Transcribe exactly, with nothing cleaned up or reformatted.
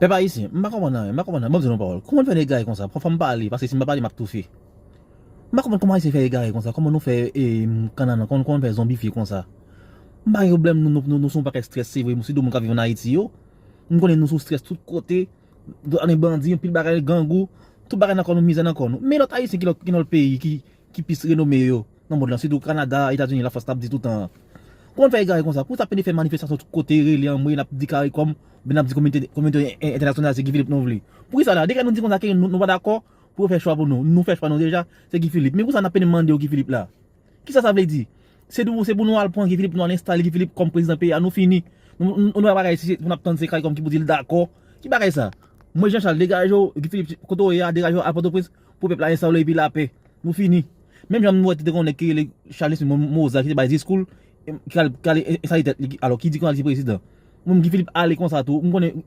Pèp ayisyen, m pa konprann anyen, m pa konprann anyen. Ban m di nou yon pawòl. Kòman n fè egare konsa? Fò, fò m pale, paske si m pa pale, m ap toufe. M pa konprann kòman ayisyen fè egare konsa. Kòman nou fè, e, kanana, kòman, kòman n fè zonbifye konsa? M pa gen pwoblèm, nou, nou, nou, nou se yon pakèt strès, se vre, sitou moun k ap viv ann Ayiti yo. M konnen nou sou strès tout kote, ann bandi, anpil bagay, grangou, tout bagay nan kò nou, mizè nan kò nou. Men lòt ayisyen ki lòt, ki nan lòt peyi, ki, ki plis renome yo nan mond lan, sitou Kanada, Etazini, Lafrans, n ap di toutan an. Kòman n fè egare konsa? Pou sa pede fè manifestasyon tout kote, rele anmwe, n ap di karikòm, oubyen n ap di kominote, kominote en-, entènasyonal, se Guy Philippe nou vle. Poukisa la? Deja nou di konsa ke nou, nou pa dakò pou yo fè chwa pou nou. Nou fè chwa nou deja, se Guy Philippe. Men poukisa n ap pede mande yo Guy Philippe la? Kisa sa vle di? Se pou, se pou nou al pran Guy Philippe, nou al enstale Guy Philippe kòm prezidan peyi a, nou fini. Nou, nou, nou pa bagay si se pou n ap tann se karikòm ki pou di l dakò. Ki bagay sa? Mwen Jean Charles, degaje w, Guy Philippe, kote w ye a, degaje w al Pòtoprens pou pèp la enstale epi lapè. Nou fini. Menm jan nou wè te gen yon nèg ki rele Charles Mo-, Moza ki te bay diskou l, ki al, ki al enstale tèt li, alò ki di konsa li se prezidan. Mwen Guy Philippe ale konsa tou. M konnen